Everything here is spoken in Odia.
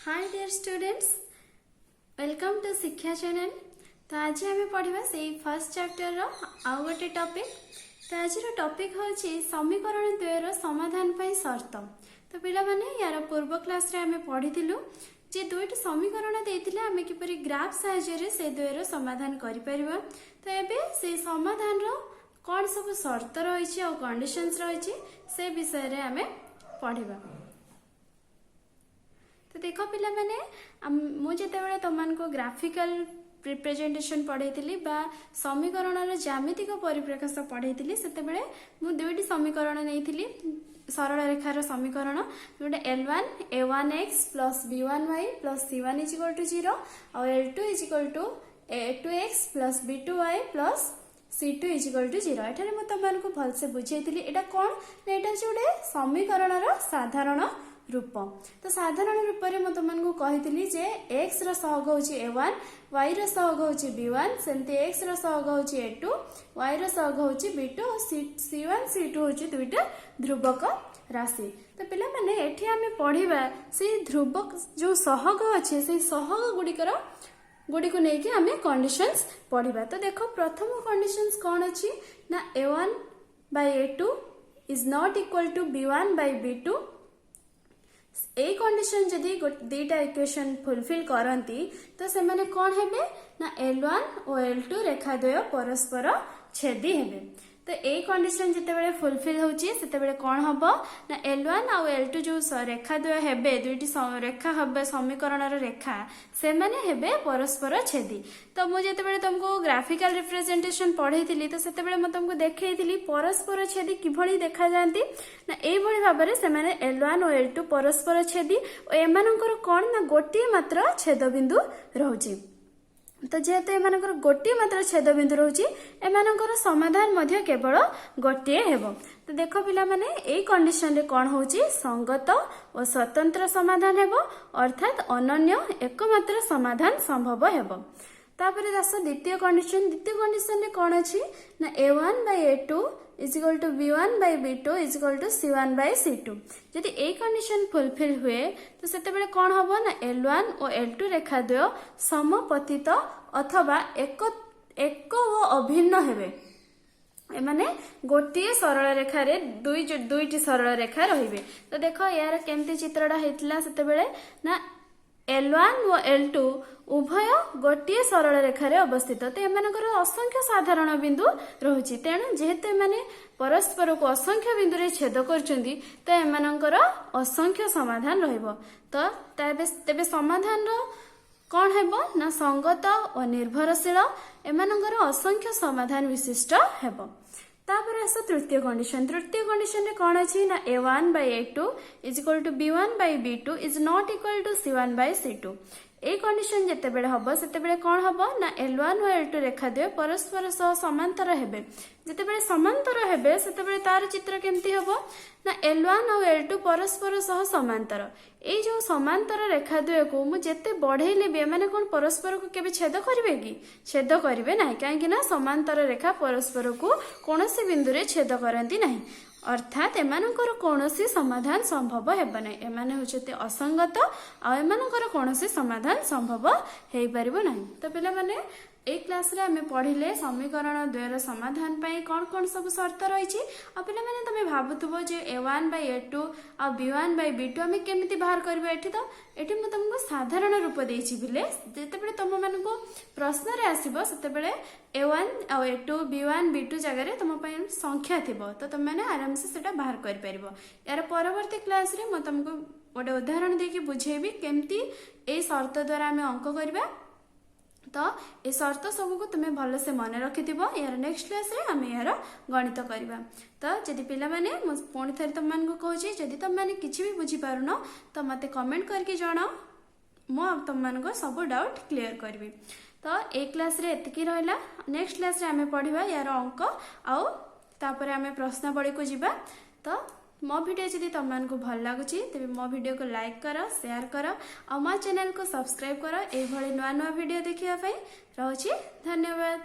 Hi dear students, welcome to ଶିକ୍ଷା ଚ୍ୟାନେଲ୍। ତ ଆଜି ଆମେ ପଢ଼ିବା ସେଇ ଫାର୍ଷ୍ଟ ଚାପ୍ଟରର ଆଉ ଗୋଟେ ଟପିକ୍। ତ ଆଜିର ଟପିକ୍ ହେଉଛି ସମୀକରଣ ଦ୍ୱୟର ସମାଧାନ ପାଇଁ ସର୍ତ୍ତ। ତ ପିଲାମାନେ, ୟାର ପୂର୍ବ କ୍ଲାସ୍ରେ ଆମେ ପଢ଼ିଥିଲୁ ଯେ ଦୁଇଟି ସମୀକରଣ ଦେଇଥିଲେ ଆମେ କିପରି ଗ୍ରାଫ୍ ସାହାଯ୍ୟରେ ସେ ଦ୍ୱୟର ସମାଧାନ କରିପାରିବା। ତ ଏବେ ସେଇ ସମାଧାନର କ'ଣ ସବୁ ସର୍ତ୍ତ ରହିଛି ଆଉ କଣ୍ଡିସନ୍ସ ରହିଛି, ସେ ବିଷୟରେ ଆମେ ପଢ଼ିବା। ତ ଦେଖ ପିଲାମାନେ, ମୁଁ ଯେତେବେଳେ ତମମାନଙ୍କୁ ଗ୍ରାଫିକାଲ ରିପ୍ରେଜେଣ୍ଟେସନ ପଢ଼େଇଥିଲି ବା ସମୀକରଣର ଜ୍ୟାମିତିକ ପରିପ୍ରକାଶ ପଢ଼େଇଥିଲି, ସେତେବେଳେ ମୁଁ ଦୁଇଟି ସମୀକରଣ ନେଇଥିଲି, ସରଳ ରେଖାର ସମୀକରଣ। ଗୋଟେ L1 a1x plus b1y plus c1 is equal to 0 ଆଉ L2 is equal to a2x plus b2y plus c2 is equal to 0। ଏଠାରେ ମୁଁ ତମମାନଙ୍କୁ ଭଲସେ ବୁଝେଇଥିଲି ଏଇଟା କ'ଣ ନା ଏଇଟା ହେଉଛି ଗୋଟେ ସମୀକରଣର ସାଧାରଣ ରୂପ। ତ ସାଧାରଣ ରୂପରେ ମୁଁ ତମମାନଙ୍କୁ କହିଥିଲି ଯେ ଏକ୍ସ ର ସହଗ ହେଉଛି ଏ ୱାନ୍, ୱାଇ ର ସହଗ ହେଉଛି ବି ୱାନ୍, ସେମିତି ଏକ୍ସ ର ସହଗ ହେଉଛି ଏ ଟୁ, ୱାଇ ର ସହଗ ହେଉଛି ବି ଟୁ, ଆଉ ସି ୱାନ୍, ସି ଟୁ ହେଉଛି ଦୁଇଟା ଧ୍ରୁବକ ରାଶି। ତ ପିଲାମାନେ, ଏଠି ଆମେ ପଢିବା ସେଇ ଧ୍ରୁବକ ଯୋଉ ସହଗ ଅଛି, ସେଇ ସହଗ ଗୁଡ଼ିକୁ ନେଇକି ଆମେ କଣ୍ଡିସନ୍ସ ପଢିବା। ତ ଦେଖ, ପ୍ରଥମ କଣ୍ଡିସନ୍ସ କ'ଣ ଅଛି ନା a1 by a2 is not equal to b1 by b2। ଏଇ କଣ୍ଡିସନ ଯଦି ଦିଟା ଇକ୍ୱେସନ ଫୁଲଫିଲ୍ କରନ୍ତି, ତ ସେମାନେ କ'ଣ ହେବେ ନା ଏଲ୍ ୱାନ୍ ଓ ଏଲ୍ ଟୁ ରେଖାଦ୍ୱୟ ପରସ୍ପର ଛେଦି ହେବେ। ତ ଏଇ କଣ୍ଡିସନ ଯେତେବେଳେ ଫୁଲଫିଲ୍ ହେଉଛି, ସେତେବେଳେ କ'ଣ ହବ ନା ଏଲ୍ ୱାନ୍ ଆଉ ଏଲ୍ ଟୁ ଯୋଉ ରେଖାଦ୍ୱୟ ହେବେ, ଦୁଇଟି ରେଖା ହେବେ, ସମୀକରଣର ରେଖା, ସେମାନେ ହେବେ ପରସ୍ପର ଛେଦି। ତ ମୁଁ ଯେତେବେଳେ ତମକୁ ଗ୍ରାଫିକାଲ ରିପ୍ରେଜେଣ୍ଟେସନ ପଢେଇଥିଲି, ତ ସେତେବେଳେ ମୁଁ ତମକୁ ଦେଖେଇଥିଲି ପରସ୍ପର ଛେଦି କିଭଳି ଦେଖାଯାଆନ୍ତି ନା ଏଇଭଳି ଭାବରେ ସେମାନେ ଏଲ୍ ୱାନ୍ ଓ ଏଲ୍ ଟୁ ପରସ୍ପର ଛେଦି ଓ ଏମାନଙ୍କର କ'ଣ ନା ଗୋଟିଏ ମାତ୍ର ଛେଦବିନ୍ଦୁ ରହୁଛି। ତ ଯେହେତୁ ଏମାନଙ୍କର ଗୋଟିଏ ମାତ୍ର ଛେଦବିନ୍ଦୁ ରହୁଛି, ଏମାନଙ୍କର ସମାଧାନ ମଧ୍ୟ କେବଳ ଗୋଟିଏ ହେବ। ତ ଦେଖ ପିଲାମାନେ, ଏଇ କଣ୍ଡିସନରେ କ'ଣ ହଉଛି? ସଙ୍ଗତ ଓ ସ୍ୱତନ୍ତ୍ର ସମାଧାନ ହେବ, ଅର୍ଥାତ୍ ଅନନ୍ୟ ଏକମାତ୍ର ସମାଧାନ ସମ୍ଭବ ହେବ। ତାପରେ ଆସ ଦ୍ୱିତୀୟ କଣ୍ଡିସନ। ଦ୍ୱିତୀୟ କଣ୍ଡିସନରେ କ'ଣ ଅଛି ନା a1 by a2 is equal to b1 by b2 is equal to c1 by c2। ଯଦି ଏଇ କଣ୍ଡିସନ ଫୁଲଫିଲ୍ ହୁଏ, ତ ସେତେବେଳେ କ'ଣ ହବ ନା ଏଲ୍ ୱାନ୍ ଓ ଏଲ୍ ଟୁ ରେଖାଦ୍ୱୟ ସମପତିତ ଅଥବା ଏକ ଏକ ଓ ଅଭିନ୍ନ ହେବେ। ଏମାନେ ଗୋଟିଏ ସରଳ ରେଖାରେ ଦୁଇଟି ସରଳ ରେଖା ରହିବେ। ତ ଦେଖ, ଏହାର କେମିତି ଚିତ୍ରଟା ହେଇଥିଲା ସେତେବେଳେ ନା ଏଲ୍ ୱାନ୍ ଓ ଏଲ୍ ଟୁ ଉଭୟ ଗୋଟିଏ ସରଳ ରେଖାରେ ଅବସ୍ଥିତ। ତ ଏମାନଙ୍କର ଅସଂଖ୍ୟ ସାଧାରଣ ବିନ୍ଦୁ ରହୁଛି। ତେଣୁ ଯେହେତୁ ଏମାନେ ପରସ୍ପରକୁ ଅସଂଖ୍ୟ ବିନ୍ଦୁରେ ଛେଦ କରୁଛନ୍ତି, ତ ଏମାନଙ୍କର ଅସଂଖ୍ୟ ସମାଧାନ ରହିବ। ତ ତେବେ ସମାଧାନର କ'ଣ ହେବ ନା ସଙ୍ଗତ ଓ ନିର୍ଭରଶୀଳ, ଏମାନଙ୍କର ଅସଂଖ୍ୟ ସମାଧାନ ବିଶିଷ୍ଟ ହେବ। ତାପରେ ଆସ ତୃତୀୟ କଣ୍ଡିସନ। ତୃତୀୟ କଣ୍ଡିସନରେ କ'ଣ ଅଛି ନା a1 by a2 is equal to b1 by b2 is not equal to c1 by c2। ଏଇ କଣ୍ଡିସନ ଯେତେବେଳେ ହବ, ସେତେବେଳେ କ'ଣ ହବ ନା ଏଲ୍ ୱାନ୍ ଓ ଏଲ୍ ଟୁ ରେଖାଦ୍ୱୟ ପରସ୍ପର ସହ ସମାନ୍ତର ହେବେ। ଯେତେବେଳେ ସମାନ୍ତର ହେବେ, ସେତେବେଳେ ତାର ଚିତ୍ର କେମିତି ହବ ନା ଏଲ୍ ୱାନ୍ ଆଉ ଏଲ୍ ଟୁ ପରସ୍ପର ସହ ସମାନ୍ତର। ଏଇ ଯୋଉ ସମାନ୍ତର ରେଖାଦ୍ୱୟକୁ ମୁଁ ଯେତେ ବଢେଇଲେ ବି ଏମାନେ କ'ଣ ପରସ୍ପରକୁ କେବେ ଛେଦ କରିବେ କି? ଛେଦ କରିବେ ନାହିଁ। କାହିଁକି ନା ସମାନ୍ତର ରେଖା ପରସ୍ପରକୁ କୌଣସି ବିନ୍ଦୁରେ ଛେଦ କରନ୍ତି ନାହିଁ। ଅର୍ଥାତ୍ ଏମାନଙ୍କର କୌଣସି ସମାଧାନ ସମ୍ଭବ ହେବ ନାହିଁ। ଏମାନେ ହେଉଛନ୍ତି ଅସଙ୍ଗତ ଆଉ ଏମାନଙ୍କର କୌଣସି ସମାଧାନ ସମ୍ଭବ ହେଇପାରିବ ନାହିଁ। ତ ପିଲାମାନେ, ଏଇ କ୍ଲାସରେ ଆମେ ପଢିଲେ ସମୀକରଣ ଦ୍ୱୟର ସମାଧାନ ପାଇଁ କ'ଣ କ'ଣ ସବୁ ସର୍ତ୍ତ ରହିଛି। ଆଉ ପିଲାମାନେ, ତମେ ଭାବୁଥିବ ଯେ a1 by a2 ଆଉ b1 by b2 ଆମେ କେମିତି ବାହାର କରିବା? ଏଠି ମୁଁ ତମକୁ ସାଧାରଣ ରୂପ ଦେଇଛି ପିଲେ। ଯେତେବେଳେ ତମମାନଙ୍କୁ ପ୍ରଶ୍ନରେ ଆସିବ, ସେତେବେଳେ ଏ ୱାନ୍ ଆଉ a2, b1, b2 ଜାଗାରେ ତମ ପାଇଁ ସଂଖ୍ୟା ଥିବ, ତ ତମେମାନେ ଆରାମସେ ସେଟା ବାହାର କରିପାରିବ। ଏହାର ପରବର୍ତ୍ତୀ କ୍ଲାସରେ ମୁଁ ତମକୁ ଗୋଟେ ଉଦାହରଣ ଦେଇକି ବୁଝେଇବି କେମିତି ଏଇ ସର୍ତ୍ତ ଦ୍ୱାରା ଆମେ ଅଙ୍କ କରିବା। ତ ଏ ସର୍ତ୍ତ ସବୁକୁ ତୁମେ ଭଲସେ ମନେ ରଖିଥିବ। ଏହାର ନେକ୍ସଟ କ୍ଲାସରେ ଆମେ ଏହାର ଗଣିତ କରିବା। ତ ଯଦି ପିଲାମାନେ, ମୁଁ ପୁଣି ଥରେ ତମମାନଙ୍କୁ କହୁଛି, ଯଦି ତମମାନେ କିଛି ବି ବୁଝିପାରୁନ, ତ ମୋତେ କମେଣ୍ଟ କରିକି ଜଣାଅ। ମୁଁ ତମମାନଙ୍କ ସବୁ ଡାଉଟ୍ କ୍ଲିୟର କରିବି। ତ ଏଇ କ୍ଲାସରେ ଏତିକି ରହିଲା। ନେକ୍ସଟ କ୍ଲାସରେ ଆମେ ପଢିବା ଏହାର ଅଙ୍କ ଆଉ ତାପରେ ଆମେ ପ୍ରଶ୍ନାବଳୀକୁ ଯିବା। ତ ମୋ ଭିଡ଼ିଓ ଯଦି ତମମାନଙ୍କୁ ଭଲ ଲାଗୁଛି, ତେବେ ମୋ ଭିଡ଼ିଓକୁ ଲାଇକ୍ କର, ସେୟାର କର ଆଉ ମୋ ଚ୍ୟାନେଲକୁ ସବସ୍କ୍ରାଇବ୍ କର ଏଇଭଳି ନୂଆ ନୂଆ ଭିଡ଼ିଓ ଦେଖିବା ପାଇଁ। ରହୁଛି, ଧନ୍ୟବାଦ।